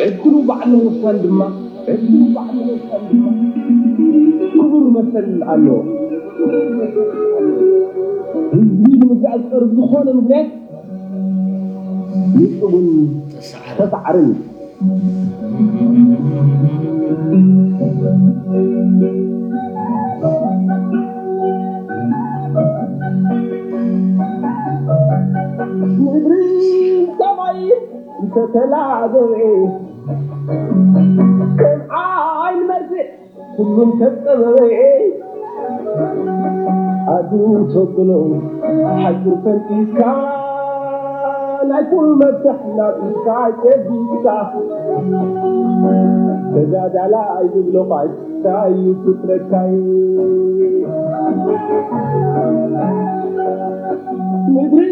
ዕድሉ ባዕሉ ምውሳን ድማ፣ ዕድሉ ባዕሉ ምውሳን ድማ ክቡር መሰል ኣለዎ። ህዝቢ ንምግዛእ ዝጸርፍ ዝኾነ ምኽንያት ንጹብን ተሳዕርን እዩ። ምድሪ ሰማይ እንተተላበበ፣ ከም ዓይኒ መርፍእ ኩሉም ተጸበበ። ኣዱ ተብሎ ሓጹር ፈንጢስካ፣ ናይ ኩሉ መፍትሕ ናብ ኢድካ ጨቢጥካ፣ ተጋዳላይ ዝብሎ ቃል እንታይ እዩ ፍጥረትካይ? ምድሪ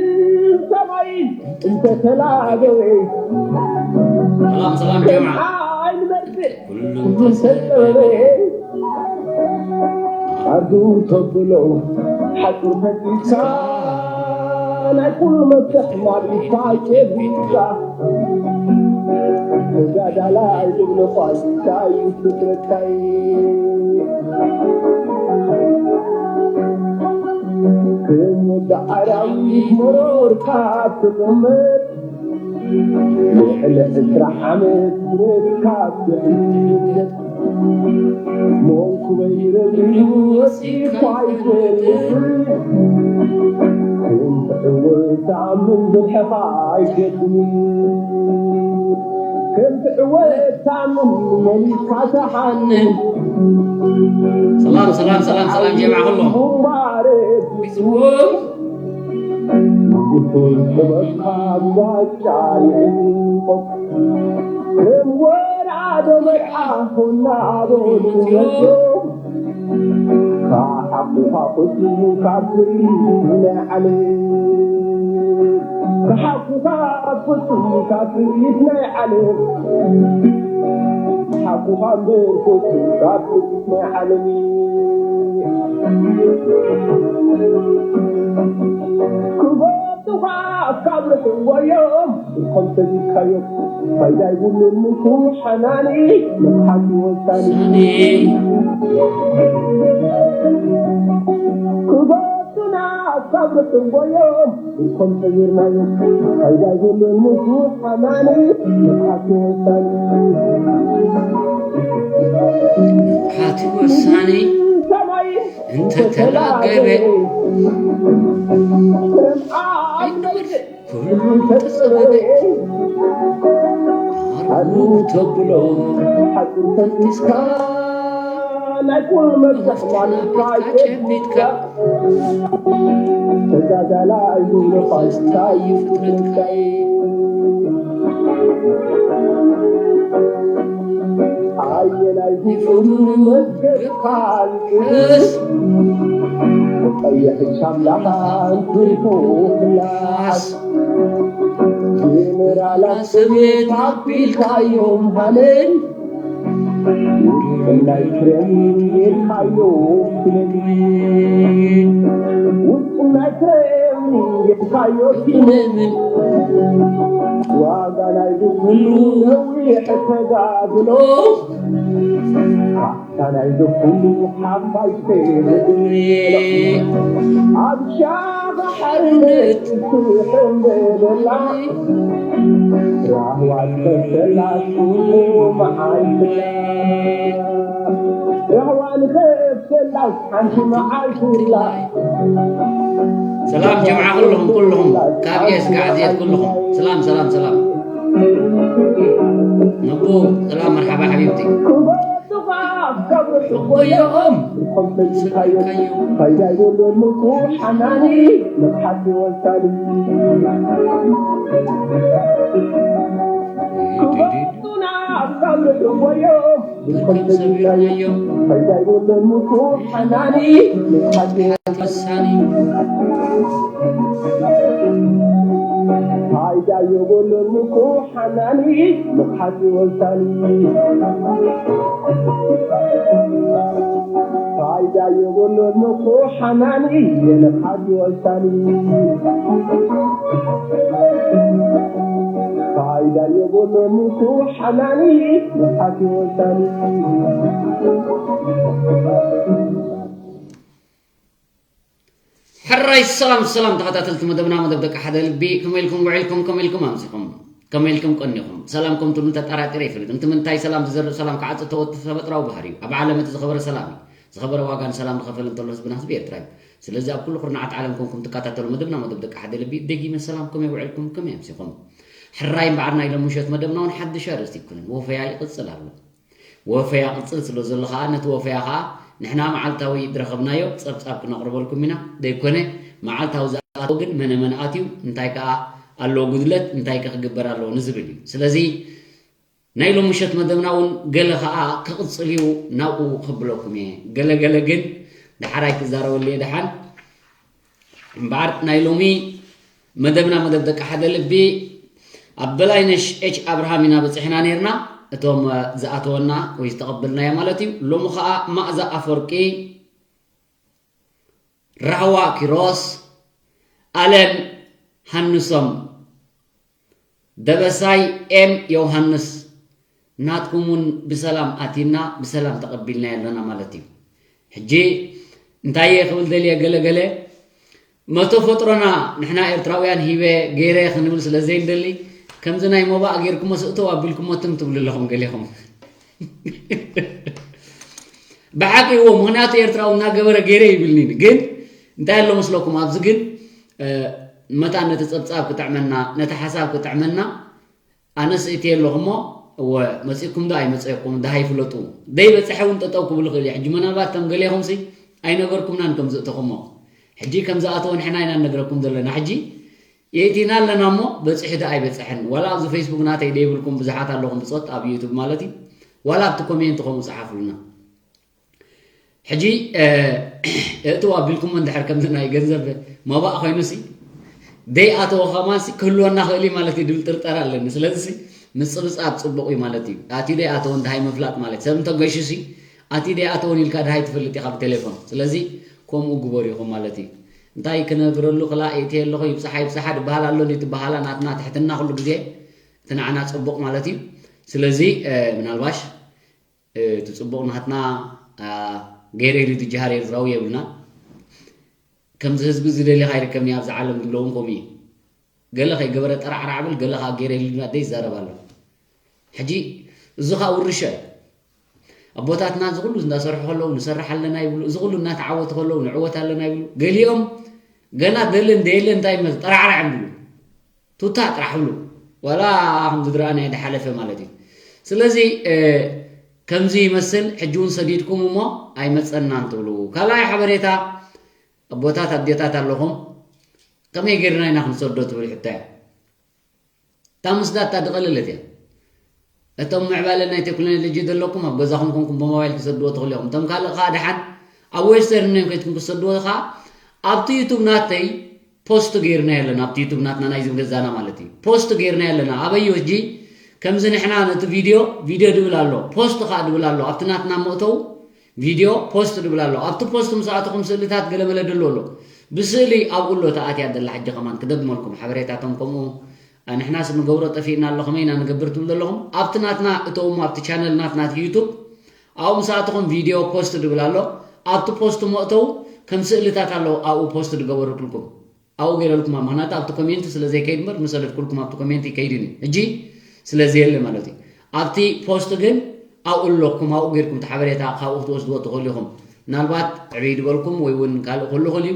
ሰማይ እንተተላበበ፣ ሰላም፣ ሰላም ጀምዓ። ዓይኒ መርፍእ ኩሉ ተጸበበ። ኣዱ ተብሎ ሓጹር ፈቲካ፣ ናይ ኩሉ መፍትሕ ናብ ኢድካ ጨቢጥካ፣ ተጋዳላይ ዝብሎ ቃል እንታይ እዩ ፍጥረትካይ? ከም ወዲ ኣራዊት መሮርካ ትቕመጥ፣ ልዕሊ ዕስራ ዓመት ብረትካ ትዕንገጥ። መንኩበይ ረቢዑ ወፂእኳ ኣይፈልጥን። ከም ትዕወት ተኣምን ብልሕኻ ኣይገድምን። ከም ትዕወት ተኣምን መሊስካ ተሓንን። ሰላም፣ ሰላም፣ ሰላም፣ ሰላም፣ ጀምዓ ኩሎም። ግንባር ቢዝዎም ንጉሶይ ጥበብካ ብዋጫ ይዕንቆም። ከም ወራዶ መጽሓፍ እናበሉ መጽዮም፣ ካብ ሓቁኻ ፍጹም ካብ ትርኢት ናይ ዓለም፣ ካብ ሓቁኻ ፍጹም ካብ ትርኢት ናይ ዓለም፣ ሓቁኻ እምበር ፍጹም ካብ ትርኢት ናይ ዓለም። ክጎብጡኻ ካብ ርዕወዮም፣ ኢልኮም ሰጊድካዮም። ፋይዳ ይብሉን ምኩ ሓናኒ፣ መጥሓሲ ወሳኒ። ክጎብጡና ካብ ርዕወዮም፣ ኢልኮም ሰጊርናዮም። ፋይዳ ይብሉን ምኩ ሓናኒ፣ መጥሓሲ ወሳኒ። ሓቲ ወሳኒ ሰማይ እንተተላገበ፣ ክረምቲ ኩሉ ተጸበበ። ኣርጉ ተብሎ ሓጹር ፈቲስካ፣ ናይ ኩሉ መብዛሕትና ልካ ጨቢጥካ፣ ተጋዳላይ ዝብሎ ቃል እንታይ እዩ ፍጥረትካይ? ኣየናይ ዝፍሩ መዝገብካ ልቅስ፣ ቀይሕ ቻምላኻ እንክርኩ ምላስ። ጀነራላት ሰብየት ኣቢልካዮም ሃለል፣ ውድቅናይ ክረምን ጌርካዮ ክለል። ውድቅናይ ክረምን ጌርካዮ ክለል። ዋጋ ናይዚ ኩሉ ነዊሕ ተጋድሎ፣ ካሕሳ ናይዚ ኩሉ ሓፋሽ ተጋድሎ። ኣብ ሻኻ ሓርነት ትሕምበለላ፣ ራህዋ ትኸፍተላ ኩሉ መዓልትና። ራህዋ ንኸፍተላ ሓንቲ መዓልትና። ሰላም ጀምዓ ኩልኹም፣ ኩልኹም ካብ ኤስ ጋዕዝየት ኩልኹም። ሰላም፣ ሰላም፣ ሰላም። ነቦ ሰላም፣ መርሓባ ሓቢብቲ። ክበጡኻ ካብ ርሑቕ ጎየኦም፣ ፋይዳ ይብሉን ምኩ ሓናኒ፣ መጥሓሲ ወሳኒ። ክበጡና ካብ ርሑቕ ጎየኦም፣ ኢልኮም ሰጊርናዮም። ፋይዳ ይብሉን ምኩ ሓናኒ፣ መጥሓሲ ወሳኒ። ፋይዳ የብሉን ምኩ ሓናኒ፣ መጥሓሲ ወሳኒ። ፋይዳ የብሉን ምኩ ሓናኒ፣ የነሓሲ ወሳኒ። ዳዮ ቦሎኒ ኩ ሓናኒ ንሓኪ ወሳኒ። ሕራይ ሰላም ሰላም ተኸታተልቲ መደብና መደብ ደቂ ሓደ ልቢ፣ ከመይ ኢልኩም ውዒልኩም? ከመይ ኢልኩም ኣምሲኹም? ከመይ ኢልኩም ቀኒኹም? ሰላም ከም ትብሉ ተጠራጢረ ይፈልጥ። እንት ምንታይ ሰላም ዝዘርእ ሰላም ክዓጽ ተወጥፍ ተፈጥራዊ ባህሪ እዩ። ኣብ ዓለም እቲ ዝኸበረ ሰላም እዩ። ዝኸበረ ዋጋ ንሰላም ዝኸፈለ እንተሎ ህዝብና ህዝቢ ኤርትራ እዩ። ስለዚ ኣብ ኩሉ ኩርናዓት ዓለም ኮንኩም ትከታተሉ መደብና መደብ ደቂ ሓደ ልቢ፣ ደጊመ ሰላም፣ ከመይ ውዒልኩም? ከመይ ኣምሲኹም? ሕራይ እምበኣር ናይ ሎሚ ምሸት መደብና እውን ሓድሽ ኣርእስቲ ኣይኮነን፣ ወፈያ ይቕጽል ኣሎ። ወፈያ ቅጽል ስለ ዘሎ ኸኣ ነቲ ወፈያ ኸኣ ንሕና መዓልታዊ ዝረኸብናዮ ጸብጻብ ክነቕርበልኩም ኢና። ደይኮነ መዓልታዊ ዝኣተወ ግን መነ መን ኣትዩ እንታይ ከኣ ኣለዎ ጉድለት እንታይ ከ ክግበር ኣለዎ ንዝብል እዩ። ስለዚ ናይ ሎም ምሸት መደብና እውን ገለ ኸኣ ክቕጽል እዩ፣ ናብኡ ክብለኩም እየ። ገለ ገለ ግን ደሓር ኣይትዛረበሉ እየ ደሓን። እምበኣር ናይ ሎሚ መደብና መደብ ደቂ ሓደ ልቢ ኣብ በላይነሽ ኤች ኣብርሃም ኢና በፂሕና ነይርና። እቶም ዝኣተወና ወይ ዝተቐበልናዮ ማለት እዩ። ሎሚ ከዓ ማእዛ ኣፈወርቂ፣ ራህዋ ኪሮስ፣ ኣለም ሃንሶም፣ ደበሳይ ኤም ዮውሃንስ፣ ናትኩም እውን ብሰላም ኣቲና ብሰላም ተቐቢልናዮ ኣለና ማለት እዩ። ሕጂ እንታይ እየ ክብል ደልየ ገለ ገለ መተፈጥሮና ንሕና ኤርትራውያን ሂበ ገይረ ክንብል ስለ ዘይንደሊ ከምዚ ናይ ሞባእ ገይርኩሞ ስእተው ኣቢልኩሞ ትም ትብሉ ኣለኹም ገሌኹም። ብሓቂ እዎ፣ ምኽንያቱ ኤርትራዊ እናገበረ ገይረ ይብልኒ። ግን እንታይ ኣሎ መስለኩም ኣብዚ ግን መታን ነቲ ጸብጻብ ክጥዕመና ነቲ ሓሳብ ክጥዕመና ኣነ ስእትየ ኣለኹ እሞ እወ መጺእኩም ዶ ኣይመጸኩም ደሃይ ፍለጡ። ደይበጽሐ እውን ጠጠው ክብል ይኽእል እዩ። ሕጂ ምናልባት ከም ገሌኹምሲ ኣይነገርኩምናን ከም ዝእተኹሞ። ሕጂ ከም ዝኣተወ ንሕና ኢና ንነግረኩም ዘለና። ሕጂ የእቲና ኣለና እሞ በጺሑ ዶ ኣይበጽሐን ዋላ ኣብዚ ፌስቡክ ናተይ ደይብልኩም ብዙሓት ኣለኹም ብጾት ኣብ ዩቱብ ማለት እዩ። ዋላ ኣብቲ ኮሜንት ከምኡ ጸሓፉልና። ሕጂ እእትው ኣቢልኩሞ እንድሕር ከምዚ ናይ ገንዘብ መባእ ኮይኑሲ ደይኣተወ ከማንሲ ክህልወና ክእል እዩ ማለት እዩ ድብል ጥርጠር ኣለኒ። ስለዚሲ ምፅብፃብ ፅቡቕ እዩ ማለት እዩ። ኣትዩ ደይኣተወ እንድሃይ ምፍላጥ ማለት ሰብ እንተገሹሲ ኣትዩ ደይኣተወን ኢልካ ድሃይ ትፈልጥ ኢኻ ብቴሌፎን። ስለዚ ከምኡ ግበሩ ኢኹም ማለት እዩ። እንታይ ክነግረሉ ክላ እእትየ ኣለኹ ይብፅሓ ይብፅሓ ድበሃል ኣሎ ንትበሃላ ናትና ትሕትና ኩሉ ግዜ እቲ ንዓና ፅቡቕ ማለት እዩ። ስለዚ ምናልባሽ እቲ ፅቡቕ ናትና ገይረ ኢሉ ዝጀሃር ኤርትራዊ የብልና። ከምዚ ህዝቢ እዚ ደሊኻ ይርከብኒ ኣብዚ ዓለም ዝብሎ እውን ከምኡ እዩ። ገለ ከይገበረ ጠራዕራዕ ብል ገለ ከዓ ገይረ ኢሉ ድማ ደይ ይዛረብ ኣሎ። ሕጂ እዚ ከዓ ውርሻ እዩ። ኣቦታትና እዚ ኩሉ እንዳሰርሑ ከለዉ ንሰርሕ ኣለና ይብሉ። እዚ ኩሉ እናተዓወቱ ከለዉ ንዕወት ኣለና ይብሉ። ገሊኦም ገና ደሊ እንደየለ እንታይ ይመፅ ጠራዕራዕ ይብሉ። ቱታ ጥራሕ ብሉ ዋላ ከምዚ ዝረኣናዮ ዝሓለፈ ማለት እዩ። ስለዚ ከምዚ ይመስል ሕጂ እውን ሰዲድኩም እሞ ኣይመፀናን ትብሉ። ካልኣይ ሓበሬታ ኣቦታት ኣዴታት ኣለኹም ከመይ ገይርና ኢና ክንሰዶ ትብል ሕቶ እያ። እታ ምስዳድ እታ ዝቐለለት እያ። እቶም ምዕባለ ናይ ቴክኖሎጂ ዘለኩም ኣብ ገዛኹም ኮንኩም ብሞባይል ክሰድዎ ትኽእሉ ኢኹም። እቶም ካልእ ከዓ ደሓን ኣብ ዌስተርን ዩኒየን ከይድኩም ክሰድዎ ከዓ ኣብቲ ዩቱብ ናተይ ፖስት ገይርና ኣለና ኣብቲ ዩቱብ ናትና ናይዚ ገዛና ማለት እዩ ፖስት ገይርና ኣለና ኣበይ ወጂ ከምዚ ንሕና ነቲ ቪድዮ ቪድዮ ድብል ኣሎ ፖስት ከዓ ድብል ኣሎ ኣብቲ ናትና መእተው ቪድዮ ፖስት ድብል ኣሎ ኣብቲ ፖስት ምስ ኣተኹም ስእልታት ገለመለ ድሎ ኣሎ ብስእሊ ኣብኡ ኣሎ ተኣትያ ደላ ሕጂ ከማን ክደግመልኩም ሓበሬታቶም ከምኡ ንሕናስ ንገብሮ ጠፊእና ኣሎ ከመይ ኢና ንገብር ትብሉ ዘለኹም ኣብቲ ናትና እተውሞ ኣብቲ ቻነል ናትና ዩቱብ ኣብኡ ምስ ኣተኹም ቪድዮ ፖስት ድብል ኣሎ ኣብቲ ፖስት መእተው ከም ስእልታት ኣለዉ ኣብኡ ፖስት ድገበርኩልኩም ኣብኡ ገይረልኩም ኣብ ምክንያቱ ኣብቲ ኮሜንት ስለ ዘይከይድ እምበር ምሰደድኩልኩም ኣብቲ ኮሜንት ይከይድን እዩ ሕጂ ስለ ዘየለ ማለት እዩ ኣብቲ ፖስት ግን ኣብኡ ኣለኩም ኣብኡ ገይርኩም እቲ ሓበሬታ ካብኡ ክትወስድዎ ትኽእሉ ኢኹም ምናልባት ዕብይ ዝበልኩም ወይ እውን ካልእ ክህሉ ይኽእል እዩ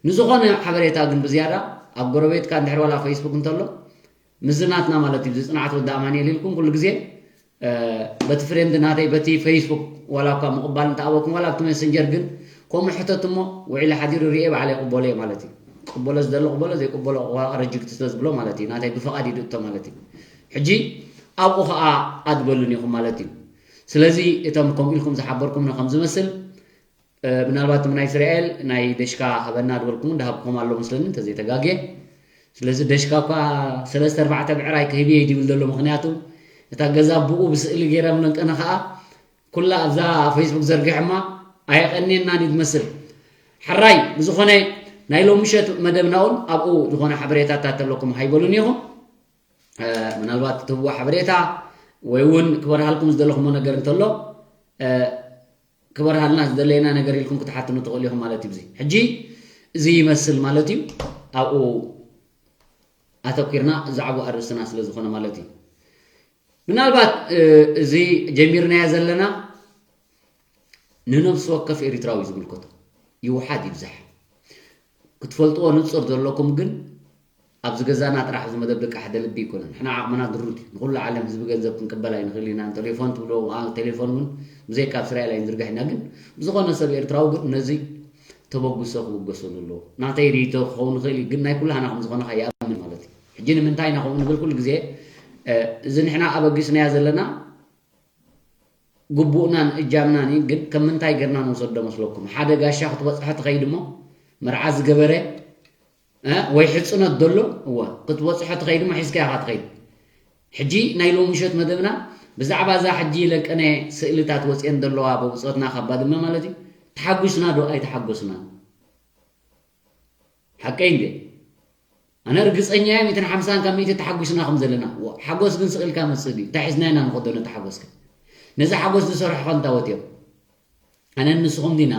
ንዝኾነ ሓበሬታ ግን ብዝያዳ ኣብ ጎረቤትካ እንድሕር ዋላ ፌስቡክ እንተሎ ምስዚ ናትና ማለት እዩ ዝፅናዕት ወዲ ኣማኒኤል ኢልኩም ኩሉ ግዜ በቲ ፍሬንድ ናተይ በቲ ፌስቡክ ዋላ እኳ ምቕባል እንተኣበኩም ዋላ ኣብቲ ሜሰንጀር ግን ከምኡ ሕተት እሞ ውዒለ ሓዲሩ ርኤ ባዕለ ይቕበሎ እየ ማለት እዩ። ቅበሎ ዝደሎ ቅበሎ ዘይቅበሎ ረጅክት ስለ ዝብሎ ማለት እዩ። ናተይ ብፍቓድ እዩ ዝእቶ ማለት እዩ። ሕጂ ኣብኡ ኸዓ ኣድበሉን ኢኹም ማለት እዩ። ስለዚ እቶም ከምኡ ኢልኩም ዝሓበርኩምኒ ከም ዝመስል ምናልባት እቶም ናይ እስራኤል ናይ ደሽካ ሃበና ዝበልኩም እንዳሃብኩም ኣሎ መስለኒ እንተዘይተጋግየ ስለዚ ደሽካ እኳ ሰለስተ ኣርባዕተ ብዕራይ ክህብ እየ ድብል ዘሎ ምክንያቱ እታ ገዛ ብኡ ብስእሊ ገይረ ምለንቀነ ከዓ ኩላ ኣብዛ ፌስቡክ ዘርጊሐማ ኣየቀንየናን እዩ ትመስል ሕራይ ብዝኾነ ናይ ሎም ምሸት መደብና እውን ኣብኡ ዝኾነ ሓበሬታታት ተለኩም ሃይበሉን ኢኹም ምናልባት ትህብዎ ሓበሬታ ወይ እውን ክበርሃልኩም ዝደለኹሞ ነገር እንተሎ ክበርሃልና ዝደለየና ነገር ኢልኩም ክትሓትኑ ትኽእሉ ኢኹም ማለት እዩ። ሕጂ እዚ ይመስል ማለት እዩ። ኣብኡ ኣተኪርና ዛዕባ ኣርእስትና ስለ ዝኾነ ማለት እዩ። ምናልባት እዚ ጀሚርናዮ ዘለና ንነብሲ ወከፍ ኤሪትራዊ ዝምልከቶ ይውሓድ ይብዛሕ ክትፈልጥዎ ንጹር ዘለኩም ግን ኣብዚ ገዛና ጥራሕ እዚ መደብ ደቂ ሓደ ልቢ ይኮነ። ንሕና ዓቕምና ድሩት እዩ። ንኹሉ ዓለም ህዝቢ ገንዘብ ክንቅበል ኣይንኽእል ኢና። ቴሌፎን ትብልዎ ቴሌፎን እውን ብዘይካ ኣብ እስራኤል ኣይንዝርጋሕ ኢና። ግን ብዝኾነ ሰብ ኤርትራዊ ግን ነዚ ተበግሶ ክብገሰሉ ኣለዎ። ናተይ ርእይቶ ክኸውን ይኽእል እዩ፣ ግን ናይ ኩላህና ከም ዝኾነ ከይኣምን ማለት እዩ። ሕጂ ንምንታይ ኢና ከምኡ ንብል? ኩሉ ግዜ እዚ ንሕና ኣበጊስናያ ዘለና ግቡእናን እጃምናን እዩ። ግን ከም ምንታይ ጌርና ንውሰዶ መስለኩም? ሓደ ጋሻ ክትበጽሖ ትኸይድ እሞ መርዓ ዝገበረ ወይ ሕጽኖት ዘሎ እወ ክትበጽሖ ትኸይድ እሞ ሒዝካያ ኢኻ ትኸይድ። ሕጂ ናይ ሎሚ ምሸት መደብና ብዛዕባ እዛ ሕጂ ለቀነ ስእልታት ወጽኤን ዘለዋ ብብጾትና ካብ ባድመ ማለት እዩ ተሓጒስና ዶ ኣይተሓጎስናን? ሓቀይ እንዴ? ኣነ ርግጸኛ እየ ሚእትን ሓምሳን ካብ ሚእቲ ተሓጒስና ከም ዘለና። ሓጎስ ግን ስቕ ኢልካ መጽእ ድዩ? እንታይ ሒዝና ኢና ንኸዶ ነቲ ሓጎስ ግን? ነዚ ሓጎስ ዝሰርሑ ከ እንታይ ወትዮም? ኣነን ንስኹም ዲና?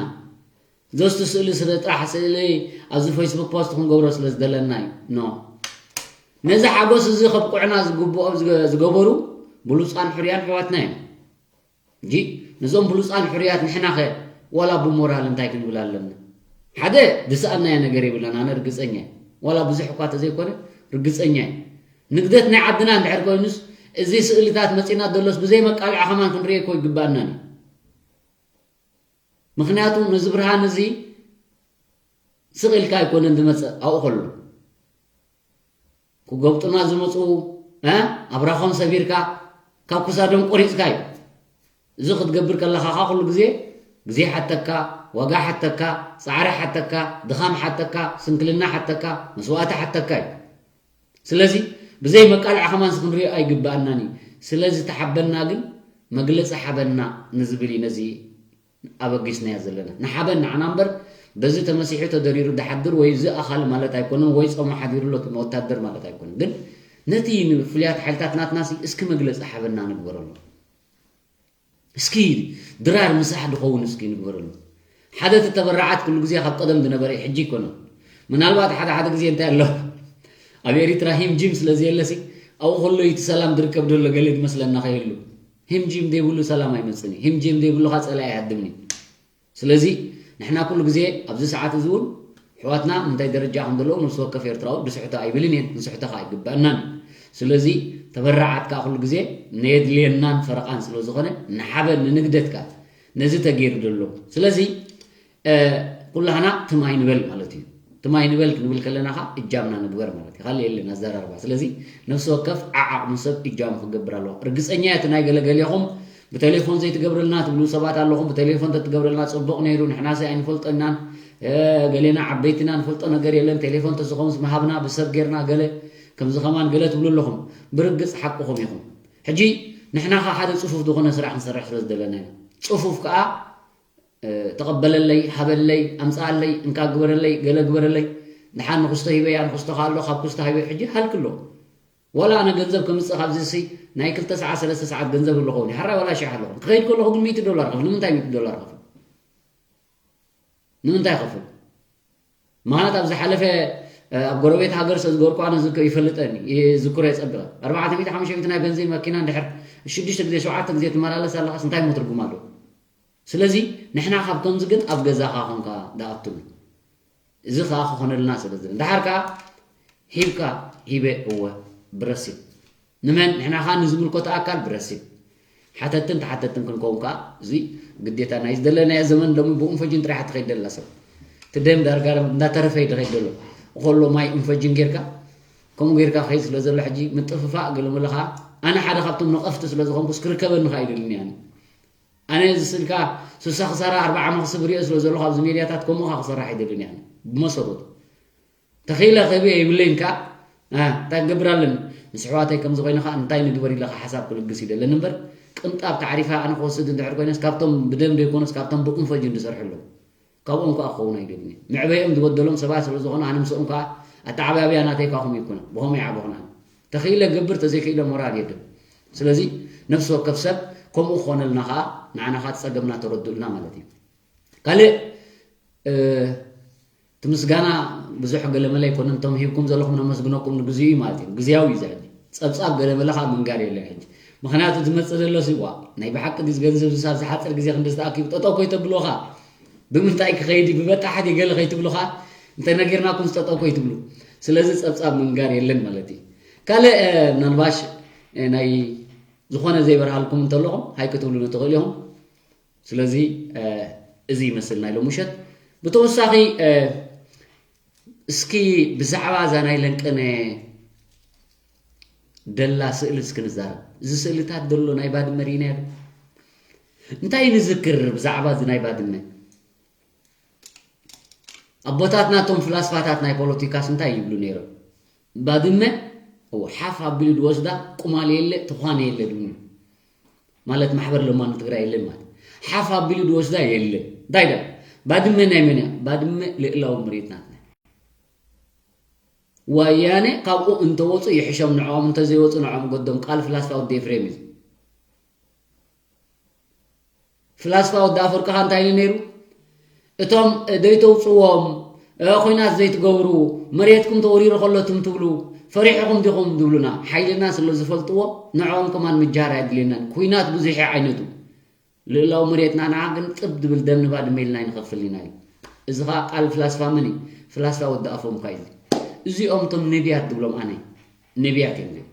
ዞስቲ ስእሊ ስለ ጥራሕ ስእሊ ኣብዚ ፌስቡክ ፖስት ክንገብሮ ስለ ዝደለና እዩ። ኖ። ነዚ ሓጎስ እዚ ከብቅዑና ዝግብኦም ዝገ- ዝገበሩ ብሉጻን ሕሩያን ኣሕዋትና እዮም። እንጂ ነዞም ብሉጻን ሕሩያት ንሕናኸ ዋላ ብሞራል እንታይ ክንብል ኣለና? ሓደ ዝሰኣናዮ ነገር የብልናን፣ ኣነ ርግጸኛ እየ። ዋላ ብዙሕ እኳ ተዘይኮነ ርግጸኛ እየ። ንግደት ናይ ዓድና እንድሕር ኮይኑስ እዚ ስእልታት መጺና ዘሎስ ብዘይ መቃልዓ ከማን ክንርእዮ እኮ ይግባኣናን እዩ። ምኽንያቱ ነዚ ብርሃን እዚ ስቕ ኢልካ ኣይኮነን ዝመጽእ ኣብኡ ከሎ ክጎብጡና ዝመፁ ኣብራኾም ሰቢርካ ካብ ክሳዶም ቆሪፅካ እዩ። እዚ ክትገብር ከለኻ ካ ኩሉ ግዜ ግዜ ሓተካ፣ ዋጋ ሓተካ፣ ፃዕሪ ሓተካ፣ ድኻም ሓተካ፣ ስንክልና ሓተካ፣ መስዋእቲ ሓተካ እዩ። ስለዚ ብዘይ መቃልዕ ከማንስ ክንሪኦ ኣይግባኣናን እዩ። ስለዚ ተሓበና ግን መግለፂ ሓበና ንዝብል እዩ ነዚ ኣበጊስናዮ ዘለና። ንሓበን ንዓና እምበር በዚ ተመሲሑ ተደሪሩ ድሓድር ወይ እዚ ኣኻሊ ማለት ኣይኮነን ወይ ጾሙ ሓዲሩ ኣሎ ወታደር ማለት ኣይኮነን። ግን ነቲ ፍሉያት ሓይልታት ናትና ሲ እስኪ መግለጺ ሓበና ንግበረሉ። እስኪ ድራር ምሳሕ ድኸውን እስኪ ንግበረሉ። ሓደ እቲ ተበራዓት ኩሉ ግዜ ካብ ቀደም ዝነበረ ሕጂ ኣይኮነን። ምናልባት ሓደ ሓደ ግዜ እንታይ ኣሎ ኣብ ኤሪትራ ሂም ጂም ስለ ዘየለሲ ኣብኡ ከሎ እዩ እቲ ሰላም ድርከብ ደሎ ገለ ዝመስለና ከይህሉ። ሂም ጂም ዘይብሉ ሰላም ኣይመጽን እዩ። ሂም ጂም ዘይብሉ ካ ጸላኢ ኣይሃድምን እዩ። ስለዚ ንሕና ኩሉ ግዜ ኣብዚ ሰዓት እዚ እውን ኣሕዋትና እንታይ ደረጃ ከም ዘለዉ ነፍሲ ወከፍ ኤርትራዊ ድስሕቶ ኣይብልን እየን፣ ክንስሕቶ ከኣ ኣይግባእናን። ስለዚ ተበራዓት ከኣ ኩሉ ግዜ ነየድልየናን ፈረቓን ስለ ዝኾነ ንሓበን ንንግደት ከኣ ነዚ ተገይሩ ዘሎ። ስለዚ ኩላህና ትም ኣይንበል ማለት እዩ። ትም ኣይንበል ክንብል ከለና ኸዓ እጃምና ንግበር ማለት እዩ። ካልእ የለን ኣዘራርባ። ስለዚ ነፍሲ ወከፍ ዓዓቕሚ ሰብ እጃሙ ክገብር ኣለዎ። ርግጸኛ እየ እቲ ናይ ገለገሌኹም ብቴሌፎን ዘይትገብርልና ትብሉ ሰባት ኣለኹም። ብቴሌፎን ተትገብርልና ጽቡቕ ነይሩ። ንሕናሲ ኣይንፈልጦ ኢናን ገሌና ዓበይትና ንፈልጦ ነገር የለን። ቴሌፎን ተዝኸውንስ ምሃብና ብሰብ ጌርና ገለ ከምዚ ከማን ገለ ትብሉ ኣለኹም። ብርግጽ ሓቅኹም ኢኹም። ሕጂ ንሕና ኸዓ ሓደ ጽፉፍ ዝኾነ ስራሕ ክንሰርሕ ስለ ዝደለና ኢና። ጽፉፍ ከኣ ተቐበለለይ፣ ሃበለይ፣ ኣምጽኣለይ፣ እንካ ግበረለይ፣ ገለ ግበረለይ። ድሓን ንክስቶ ሂበያ፣ ንክስቶ ከኣ ኣሎ፣ ካብ ክስቶ ሃበ ሕጂ ሃልኪ ኣሎ። ዋላ ኣነ ገንዘብ ከምጽእ ካብዚ ሲ ናይ ክልተ ሰዓት ሰለስተ ሰዓት ገንዘብ ኣሎ ኸውን። ሓራይ ዋላ ሽሕ ኣለኹም። ክኸይድ ከለኹ ግን ሚእቲ ዶላር ከፍል። ንምንታይ ሚእቲ ዶላር ከፍል? ንምንታይ ከፍል? ምኽንያት ኣብ ዝሓለፈ ኣብ ጎረቤት ሃገር ስለ ዝገበርኩ ኣነ ዝክ- ይፈልጠኒ ይዝክሮ የጸብቐ ኣርባዕተ ሚእቲ ሓሙሽተ ሚእቲ ናይ በንዚን መኪና እንድሕር ሽዱሽተ ግዜ ሸውዓተ ግዜ ትመላለስ ኣለኻስ እንታይ እሞ ትርጉም ኣለዎ? ስለዚ ንሕና ካብ ከምዚ ግን ኣብ ገዛኻ ኮንካ ደኣ ኣትሉ። እዚ ከኣ ክኾነልና ስለ ዝብል። ደሓር ከኣ ሂብካ ሂበ እወ ብረሲብ። ንመን? ንሕና ከኣ ንዝምልከቶ ኣካል ብረሲብ። ሓተትን ተሓተትን ክንከውን ከኣ እዚ ግዴታ ናይ ዝደለናዮ ዘመን ሎሚ ብኡንፈጅን ጥራሕ ትኸይድ ደላ ሰብ። እቲ ደም ዳርጋ እንዳተረፈ እዩ ድኸይድ ዘሎ። እኸሎ ማይ ኡንፈጅን ጌርካ ከምኡ ጌርካ ክኸይድ ስለ ዘሎ ሕጂ ምጥፍፋእ ገለ መለ ከኣ ኣነ ሓደ ካብቶም ነቐፍቲ ስለ ዝኾንኩስ ክርከበኒ ከኣ ይደልኒ ኣነ። ኣነ እዚ ስልካ ስሳ ክሳራ ኣርባዓ መኽስብ ሪኦ ስለ ዘለኹ ኣብዚ ሜድያታት ከምኡ ካ ክሰርሕ ኣይደልን እየ ብመሰረቱ ተኺለ ክህብዮ የብለይን ከኣ እንታይ ክገብር ኣለኒ ምስ ኣሕዋተይ ከምዚ ኮይነ ከኣ እንታይ ንግበር ኢለ ከኣ ሓሳብ ክልግስ ይደለኒ እምበር ቅንጣብ ታዕሪፋ ኣነ ክወስድ እንድሕር ኮይነስ ካብቶም ብደም ዘይኮነስ ካብቶም ብእንፈጅን ዝሰርሑ ኣለዉ ካብኦም ከኣ ክኸውን ኣይደልን እየ መዕበይኦም ዝበደሎም ሰባት ስለ ዝኾኑ ኣነ ምስኦም ከኣ ኣተዓባብያ ናተይ ከኣ ከምኡ ይኮነ ብኸመይ ዓበኹና ተኽኢለ ገብር፣ ተዘይክኢለ ሞራል የድብ። ስለዚ ነፍሲ ወከፍ ሰብ ከምኡ ክኾነልና ከዓ ንዓና ከዓ ጸገምና ተረድኡልና ማለት እዩ። ካልእ እቲ ምስጋና ብዙሕ ገለመለ ኣይኮነን፣ እቶም ሂብኩም ዘለኹም ነመስግነኩም ንግዚኡ እዩ ማለት እዩ። ግዝያዊ እዩ እዚ ሕጂ። ጸብጻብ ገለመለ ከዓ ምንጋር የለን ሕጂ። ምኽንያቱ ዝመጽእ ዘሎ ሲ ዋ ናይ ብሓቂ ድዩ ዝገንዘብ ዝሳብ ዝሓፅር ግዜ ክንዲ ዝተኣኪቡ ጠጠው ኮይተብልዎ ከዓ ብምንታይ ክኸይድ እዩ ብበጣሓት ይገለ ከይትብሉ ከዓ እንተነጊርናኩም ዝጠጠው ኮይትብሉ። ስለዚ ጸብጻብ ምንጋር የለን ማለት እዩ። ካልእ ምናልባሽ ናይ ዝኾነ ዘይበርሃልኩም እንተለኹም ሃይ ክትብሉ ንትኽእሉ ኢኹም። ስለዚ እዚ ይመስል ናይ ሎም ውሸት። ብተወሳኺ እስኪ ብዛዕባ እዛ ናይ ለንቀነ ደላ ስእሊ እስኪ ንዛረብ። እዚ ስእልታት ደሎ ናይ ባድመ ርኢና ዶ? እንታይ ንዝክር ብዛዕባ እዚ ናይ ባድመ? ኣቦታትና እቶም ፍላስፋታት ናይ ፖለቲካስ እንታይ ይብሉ ነይሮም? ባድመ ሓፍ ኣቢሉ ዝወስዳ ቁማል የለ ትኳነ የለ ድብሉ። ማለት ማሕበር ለማኑ ትግራይ የለን ማለት ሓፍ ኣቢሉ ዝወስዳ የለን። እንታይ ደ ባድመ ናይ መን እያ? ባድመ ልእላዊ መሬት ናትና። ወያነ ካብኡ እንተወፁ ይሕሾም ንዕኦም፣ እንተዘይወፁ ንዕኦም ገዶም። ቃል ፍላስፋ ወዲ ኤፍሬም እዩ። ፍላስፋ ወዲ ኣፈወርቂ ከ እንታይ ኢሉ ነይሩ? እቶም ደይተውፅዎም ኩናት ዘይትገብሩ፣ መሬትኩም ተወሪሩ ከሎ ትም ትብሉ ፈሪሕኹም ዲኹም ዝብሉና፣ ሓይልና ስለ ዝፈልጥዎ ንዕኦም ከማን ምጃር ኣየድልየናን። ኩናት ብዙሕ ዓይነቱ ልእላዊ መሬትና ንዓ ግን ጥብ ድብል ደም ንባድመ ኢልና ኣይንኸፍልን ኢና ኢሉ። እዚ ኸዓ ቃል ፍላስፋ መን እዩ? ፍላስፋ ወዲ ኣፎም ኳ እዩ። እዚኦም እቶም ነቢያት ድብሎም ኣነ ነቢያት እዮም እዚኦም።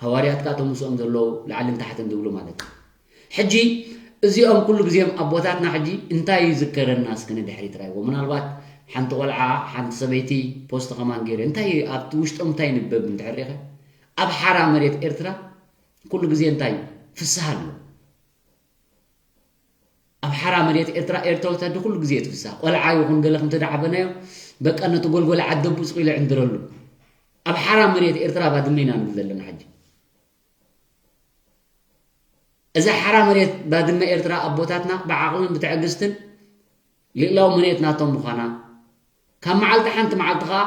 ሃዋርያት ከዓ እቶም ምስኦም ዘለዉ ላዕልን ታሕትን ድብሉ ማለት እዩ። ሕጂ እዚኦም ኩሉ ግዜም ኣቦታትና ሕጂ እንታይ ይዝከረና እስኪ ንድሕሪት ራይዎ። ምናልባት ሓንቲ ቆልዓ ሓንቲ ሰበይቲ ፖስት ከማን ገይረ እንታይ ኣብቲ ውሽጦም እንታይ ይንበብ እንድሕር ሪኸ ኣብ ሓራ መሬት ኤርትራ ኩሉ ግዜ እንታይ ፍስሃ ኣሎ። ኣብ ሓራ መሬት ኤርትራ ኤርትራዊት ኣደ ኩሉ ግዜ ትፍሳህ። ቆልዓ ይኹን ገለ ከምተደዓበናዮ በቃ ነቲ ጎልጎለ ዓደቡ ስቕ ኢሉ ዕንድረሉ። ኣብ ሓራ መሬት ኤርትራ ባድመ ኢና ንብል ዘለና ሕጂ። እዛ ሓራ መሬት ባድመ ኤርትራ ኣቦታትና ብዓቕልን ብትዕግስትን ልእላዊ መሬት ናቶም ምዃና ካብ መዓልቲ ሓንቲ መዓልቲ ኸዓ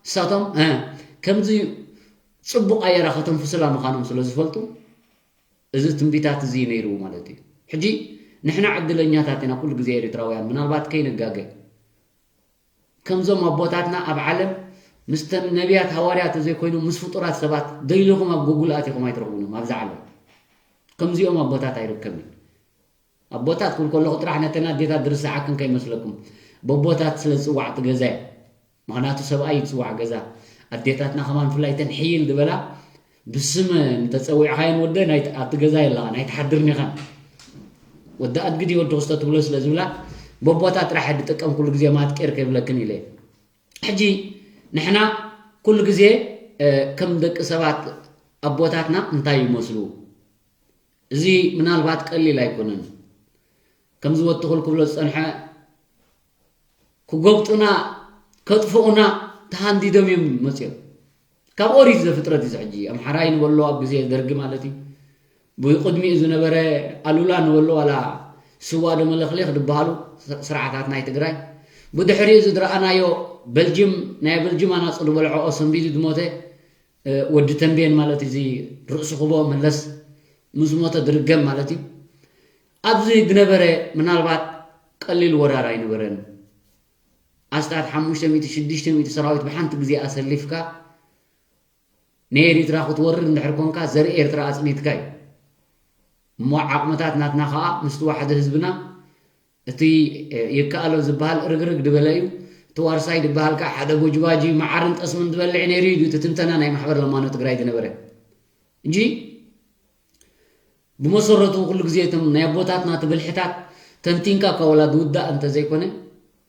ንሳቶም ከምዚ ጽቡቕ ኣየራ ከተንፍሱላ ምዃኖም ስለ ዝፈልጡ እዚ ትንቢታት እዚ ነይሩ ማለት እዩ። ሕጂ ንሕና ዕድለኛታት ኢና ኩሉ ግዜ ኤርትራውያን፣ ምናልባት ከይንጋገ ከምዞም ኣቦታትና ኣብ ዓለም ምስተን ነቢያት ሃዋርያት ዘይኮይኑ ምስ ፍጡራት ሰባት ደይልኹም ኣብ ጎጉል ኣቲኹም ኣይትረኽቡን እዮም ኣብዚ ዓለም። ከምዚኦም ኣቦታት ኣይርከብን። ኣቦታት ክብል ከለኹ ጥራሕ ነተን ኣዴታት ዝርስዓክን ከይመስለኩም። በቦታት ስለ ዝፅዋዕ እቲ ገዛ እዩ። ምኽንያቱ ሰብኣይ እዩ ዝፅዋዕ ገዛ። ኣዴታትና ከማን ብፍላይ ተን ሕይል ዝበላ ብስም እንተፀዊዕኻየን ወደ ኣብቲ ገዛ የለኻን ኣይትሓድርን ኢኻን። ወዲ ኣድጊ ድዩ ወዲ ክስተ ትብሎ ስለ ዝብላ በቦታት ጥራሕ እየ ዝጥቀም ኩሉ ግዜ ማጥቄር ከይብለክን ኢለ። ሕጂ ንሕና ኩሉ ግዜ ከም ደቂ ሰባት ኣቦታትና እንታይ ይመስሉ? እዚ ምናልባት ቀሊል ኣይኮነን። ከምዚ ወትኹል ክብሎ ዝጸንሐ ክጎብጡና ከጥፍኡና ተሃንዲዶም እዮም መጽዮም። ካብ ኦሪት ዘፍጥረት እዚ ሕጂ ኣምሓራይ ንበሎ ኣብ ግዜ ደርጊ ማለት እዩ። ብቅድሚኡ ዝነበረ ኣሉላ ንበሎ ዋላ ስዋ ደመለክሌክ ዝበሃሉ ስርዓታት ናይ ትግራይ ብድሕሪኡ እዚ ዝረኣናዮ በልጅም ናይ በልጅም ኣናፁ ዝበልዐኦ ሰንቢዱ ዝሞተ ወዲ ተንቤን ማለት እዚ ርእሲ ክቦ መለስ ምስ ሞተ ድርገም ማለት እዩ። ኣብዚ ዝነበረ ምናልባት ቀሊል ወራር ኣይነበረን። ኣስታት ሓሙሽተ ሚእቲ ሽዱሽተ ሚእቲ ሰራዊት ብሓንቲ ግዜ ኣሰሊፍካ ንኤሪትራ ክትወርር እንድሕር ኮንካ ዘርኢ ኤርትራ ኣጽኒትካ እዩ። እሞ ዓቕምታት ናትና ከኣ ምስ ተዋሕደ ህዝብና እቲ ይከኣሎ ዝበሃል ርግርግ ዝበለ እዩ። እቲ ዋርሳይ ዝበሃል ከኣ ሓደ ቦጅባጂ መዓርን ጠስምን ዝበልዕ ነይሩ እዩ። እቲ ትንተና ናይ ማሕበር ለማኖ ትግራይ ዝነበረ እንጂ ብመሰረቱ ኩሉ ግዜ እቶም ናይ ኣቦታትና እቲ ብልሕታት ተንቲንካ እኳ ወላ ዝውዳእ እንተዘይኮነ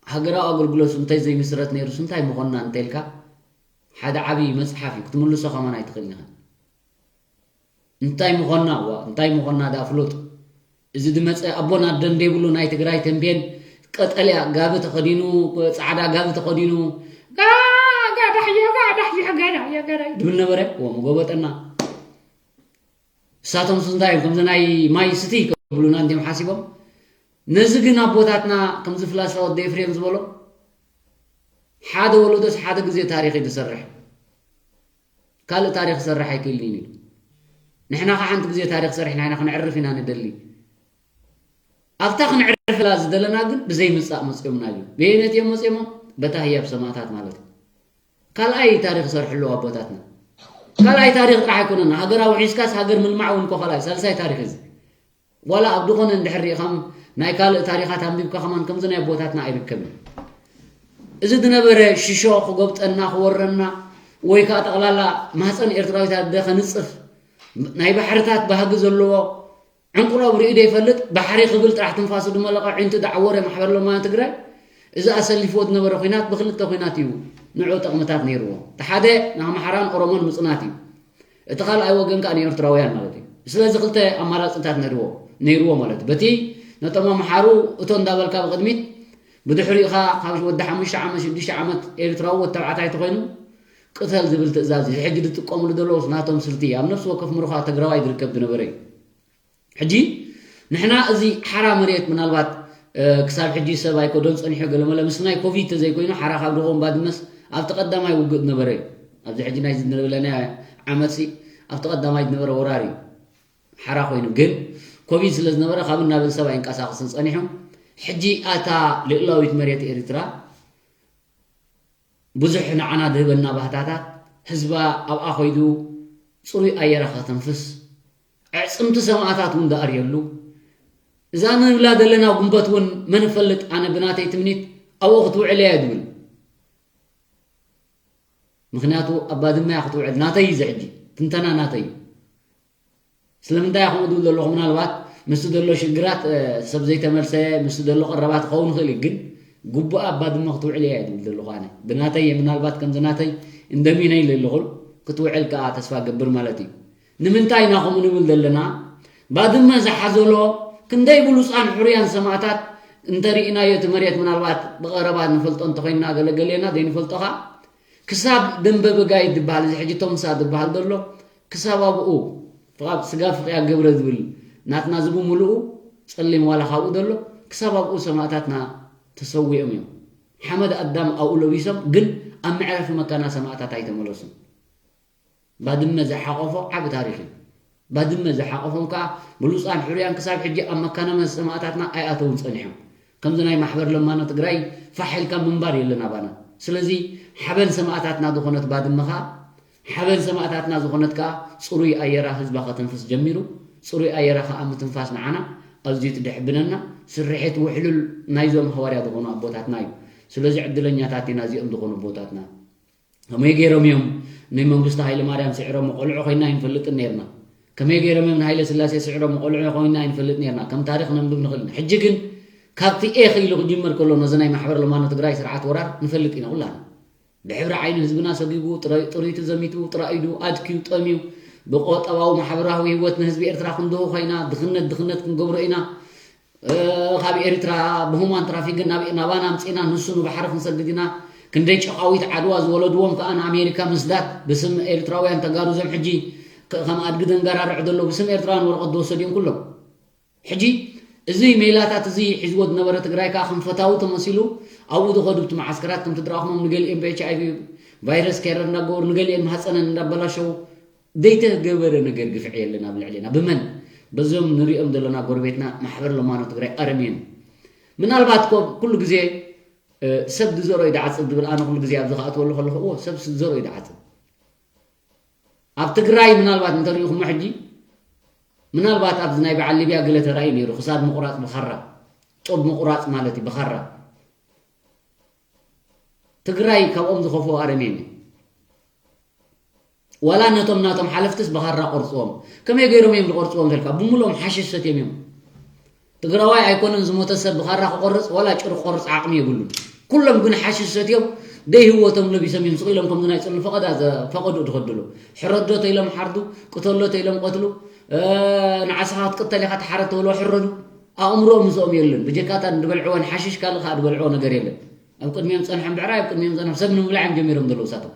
ሃገራዊ ኣገልግሎት እንተዘይምስረት ነይሩስ እንታይ ምኾንና እንተኢልካ ሓደ ዓብዪ መፅሓፍ እዩ ክትምልሶ ከማን ኣይትኽእልን ኢኻ። እንታይ ምኾንና እዋ እንታይ ምኾንና ዳ ፍሉጥ። እዚ ዝመፀ ኣቦን ኣደን ዘይብሉ ናይ ትግራይ ተንቤን ቀጠልያ ጋቢ ተኸዲኑ ፃዕዳ ጋቢ ተኸዲኑ ጋጋዳሕዮ ጋዳሕዮ ጋዳሕዮ ጋዳሕዮ ድብል ነበረ። እዎ መጎበጠና። እሳቶም እንታይ እዮም ከምዚ ናይ ማይ ስቲ ከብሉና እንዲም ሓሲቦም። ነዚ ግን ኣቦታትና ከምዚ ፍላስፋ ወዲ ኤፍሬም ዝበሎ ሓደ ወለዶስ ሓደ ግዜ ታሪክ እዩ ዝሰርሕ። ካልእ ታሪኽ ክሰርሕ ኣይክእልን እዩ ኢሉ። ንሕና ከ ሓንቲ ግዜ ታሪኽ ሰሪሕና ኢና፣ ክነዕርፍ ኢና ንደሊ። ኣብታ ክነዕርፍላ ዝደለና ግን ብዘይ ምጻእ መጺኦምና እዩ። ብየነት እዮም መጺኦሞ? በታ ህያብ ሰማእታት ማለት እዩ። ካልኣይ ታሪኽ ሰርሑ ኣለዉ ኣቦታትና። ካልኣይ ታሪኽ ጥራሕ ኣይኮነን፣ ሃገር ኣውሒስካስ ሃገር ምልማዕ እውን እኮ ካልኣይ፣ ሳልሳይ ታሪኽ እዚ። ዋላ ኣብ ዝኾነ እንድሕር ርኢኻም ናይ ካልእ ታሪኻት ኣንቢብካ ከማን ከምዚ ናይ ኣቦታትና ኣይርከብን። እዚ ዝነበረ ሽሾ ክጎብጠና፣ ክወረና፣ ወይ ከዓ ጠቕላላ ማህፀን ኤርትራዊት ኣደ ከንፅፍ፣ ናይ ባሕርታት ባህጊ ዘለዎ ዕንቁረብ ርእዩ ዘይፈልጥ፣ ባሕሪ ክብል ጥራሕ ትንፋሱ ዝመለቐ ዒንቱ ዳዕወረ ማሕበር ለማን ትግራይ፣ እዚ ኣሰሊፍዎ ዝነበረ ኲናት ብክልተ ኲናት እዩ ንዑ ጥቕምታት ነይርዎ። እቲ ሓደ ንኣምሓራን ኦሮሞን ምጽናት እዩ። እቲ ካልኣይ ወገን ከኣ ንኤርትራውያን ማለት እዩ። ስለዚ ክልተ ኣማራጺታት ነይርዎ፣ ነይርዎ ማለት እዩ። በቲ ነቶም ኣምሓሩ እቶ እንዳበልካ ብቕድሚት፣ ብድሕሪኡ ኸኣ ካብ ወዲ ሓሙሽተ ዓመት፣ ሽዱሽተ ዓመት ኤርትራዊ ወዲ ተባዕታይ ተኾይኑ ቅተል ዝብል ትእዛዝ እዩ። እዚ ሕጂ ዝጥቀምሉ ዘለዉ ናቶም ስልቲ እዩ። ኣብ ነፍሲ ወከፍ ምሩኻ ትግራዋይ ዝርከብ ዝነበረ እዩ። ሕጂ ንሕና እዚ ሓራ መሬት ምናልባት፣ እ፣ ክሳብ ሕጂ ሰብ ኣይከዶን ጸኒሑ ገለመለ ምስ ናይ ኮቪድ ተዘይኮይኑ ሓራ ካብ ደኾም ባድመስ ኣብቲ ቀዳማይ ውግእ ዝነበረ እዩ። ኣብዚ ሕጂ ናይ ዝነበለና ዓመትሲ ኣብቲ ቀዳማይ ዝነበረ ወራር እዩ ሓራ ኮይኑ። ግን ኮቪድ ስለ ዝነበረ ካብ እናበል ሰብ ኣይንቀሳቐስን ጸኒሑ። ሕጂ ኣታ ልእላዊት መሬት ኤርትራ ብዙሕ ንዓና ዝህበና ባህታታት ህዝባ ኣብኣ ኸይዱ ጽሩይ ኣየራ ከተንፍስ፣ ኣዕጽምቲ ሰማእታት እውን ዝኣርየሉ፣ እዛ ንብላ ዘለና ጉንበት እውን መን ይፈልጥ፣ ኣነ ብናተይ ትምኒት ኣብኡ ክትውዕል እያ ዝብል። ምኽንያቱ ኣብ ባድመ እያ ክትውዕል። ናተይ እዩ እዚ ሕጂ፣ ትንተና ናተይ እዩ። ስለምንታይ እያ ከምኡ ዝብል ዘለኹ? ምናልባት ምስቲ ዘሎ ሽግራት፣ እ፣ ሰብ ዘይተመልሰ፣ ምስቲ ዘሎ ቀረባት ክኸውን ይኽእል እዩ፣ ግን ግቡኣ ኣብ ባድመ ክትውዕል እያ ዝብል ዘለኹ ኣነ። ብናተይ እየ፣ ምናልባት ከምዚ ናተይ እንደሚነ ኢለ ኣለኹ፣ ክትውዕል ከኣ ተስፋ ገብር ማለት እዩ። ንምንታይ ኢና ከምኡ ንብል ዘለና? ባድመ ዝሓዘሎ ክንደይ ብሉጻን ሕሩያን ሰማእታት እንተርኢናዮ፣ እቲ መሬት ምናልባት ብቐረባ ንፈልጦ እንተኾይንና፣ ገለገሌና ዘይንፈልጦ ከኣ ክሳብ ደንበ በጋይት ዝበሃል፣ እዚ ሕጂ ቶምሳ ዝበሃል ዘሎ፣ ክሳብ ኣብኡ፣ ፍቓድ ስጋ ፍቕያ ገብረ ዝብል ናትና እዚ ብምሉኡ ጸሊም ዋላ ካብኡ ዘሎ፣ ክሳብ ኣብኡ ሰማእታትና ተሰዊኦም እዮም። ሓመድ ኣዳም ኣብኡ ለቢሶም፣ ግን ኣብ መዕረፊ መካና ሰማእታት ኣይተመለሱን። ባድመ ዝሓቖፎ ዓቢ ታሪኽ እዩ። ባድመ ዝሓቖፎም ከኣ ብሉጻን ሕሩያን ክሳብ ሕጂ ኣብ መካነ ሰማእታትና ኣይኣተውን ጸኒሖም። ከምዚ ናይ ማሕበር ለማኖ ትግራይ ፋሕ ኢልካ ምንባር የለን ኣባና። ስለዚ ሓበን ሰማእታትና ዝኾነት ባድመ ከኣ፣ ሓበን ሰማእታትና ዝኾነት ከኣ ጽሩይ ኣየራ ህዝባ ከተንፍስ ጀሚሩ። ጽሩይ ኣየራ ከኣ ምትንፋስ ንዓና ኣዝዩ ትድሕብነና። ስርሒት ውሕሉል ናይዞም ሃዋርያ ዝኾኑ ኣቦታትና እዩ። ስለዚ ዕድለኛታት ኢና እዚኦም ዝኾኑ ኣቦታትና። ከመይ ገይሮም እዮም ንመንግስቲ ሃይለ ማርያም ስዒሮም ቆልዑ ኮይና ኣይንፈልጥን ነርና። ከመይ ገይሮም እዮም ንሃይለ ስላሴ ስዒሮም ቆልዑ ኮይና ኣይንፈልጥ ነርና። ከም ታሪኽ ነንብብ ንኽእል ኢና። ሕጂ ግን ካብቲ ኤኽ ኢሉ ክጅመር ከሎ ነዚ ናይ ማሕበር ለማኖ ትግራይ ስርዓት ወራር ንፈልጥ ኢና ኩላና። ብሕብሪ ዓይኒ ህዝብና ሰጊጉ፣ ጥረ-፣ ጥሪቱ ዘሚቱ፣ ጥራኢዱ፣ ኣድክዩ፣ ጠምዩ፣ ብቆጠባዊ ማሕበራዊ ህይወት ንህዝቢ ኤርትራ ክንድሆ ኮይና፣ ድኽነት ድኽነት ክንገብሮ ኢና። እ፣ ካብ ኤርትራ ብሁማን ትራፊክ ናብ፣ ናባና ኣምጺእና ንሱ ንባሕሪ ክንሰግድ ኢና። ክንደይ ጨቓዊት ዓድዋ ዝወለድዎም ከኣ ንኣሜሪካ ምስዳድ ብስም ኤርትራውያን ተጋሩ እዞም ሕጂ ከ-፣ ከም ኣድጊ ደንጋራርዕ ዘለዉ ብስም ኤርትራውያን ወረቐት ዝወሰዱ እዮም ኩሎም። ሕጂ እዚ ሜላታት እዚ ሒዝዎ ዝነበረ ትግራይ ከኣ ከም ፈታዊ ተመሲሉ ኣብኡ ዝኸዱ እቲ መዓስከራት ከምቲ ድረኣኹሞም ንገሊኦም ብኤች ኣይ ቪ ቫይረስ ኬረር እንዳገበሩ ንገሊኦም ማህፀነን እንዳበላሸዉ ዘይተገበረ ነገር ግፍዒ የለን ኣብ ልዕሌና። ብመን? በዞም ንሪኦም ዘለና ጎረቤትና ማሕበር ለማኖ ትግራይ ኣረምየን። ምናልባት ኮ ኩሉ ግዜ፣ እ፣ ሰብ ዝዘርኦ እዩ ዝዓጽድ ዝብል ኣነ ኩሉ ግዜ ኣብዚ ክኣትወሉ ከለኹ እዎ ሰብ ዝዘርኦ እዩ ዝዓጽድ። ኣብ ትግራይ ምናልባት እንተሪኢኹሞ ሕጂ ምናልባት ኣብዚ ናይ በዓል ሊብያ ገለ ተራእዩ ነይሩ ክሳድ ምቑራጽ ብኻራ፣ ጦብ ምቑራጽ ማለት እዩ ብኻራ። ትግራይ ካብኦም ዝኸፍኡ ኣረምየን እዩ። ዋላ ነቶም ናቶም ሓለፍትስ ብኻራ ቆርፅዎም። ከመይ ገይሮም እዮም ዝቆርፅዎም ተልካ? ብምሎም ሓሽሽ ሰትዮም እዮም። ትግራዋይ ኣይኮነን ዝሞተ ሰብ ብኻራ ክቆርፅ፣ ዋላ ጭሩ ክቆርፅ ዓቕሚ የብሉን። ኩሎም ግን ሓሽሽ ሰትዮም ደይ ህይወቶም ለቢሶም እዮም ስቕ ኢሎም ከምዚ ናይ ፅሉ ፈቐዳ ዘ-፣ ፈቐዱ ዝኸድሉ። ሕረዶ ተይሎም ሓርዱ፣ ቅተሎ ተይሎም ቀትሉ፣ እ፣ ንዓስኻ ክትቅተል ኢኻ ተሓረድ ተብሎ ሕረዱ። ኣእምሮኦም ምስኦም የለን። ብጀካታ ዝበልዕዎን ሓሽሽ ካልእ ከዓ ዝበልዕዎ ነገር የለን። ኣብ ቅድሚኦም ፀንሖም ብዕራይ፣ ኣብ ቅድሚኦም ፀንሖም ሰብ ንምብላዕ እዮም ጀሚሮም ዘለዉ እሳቶም።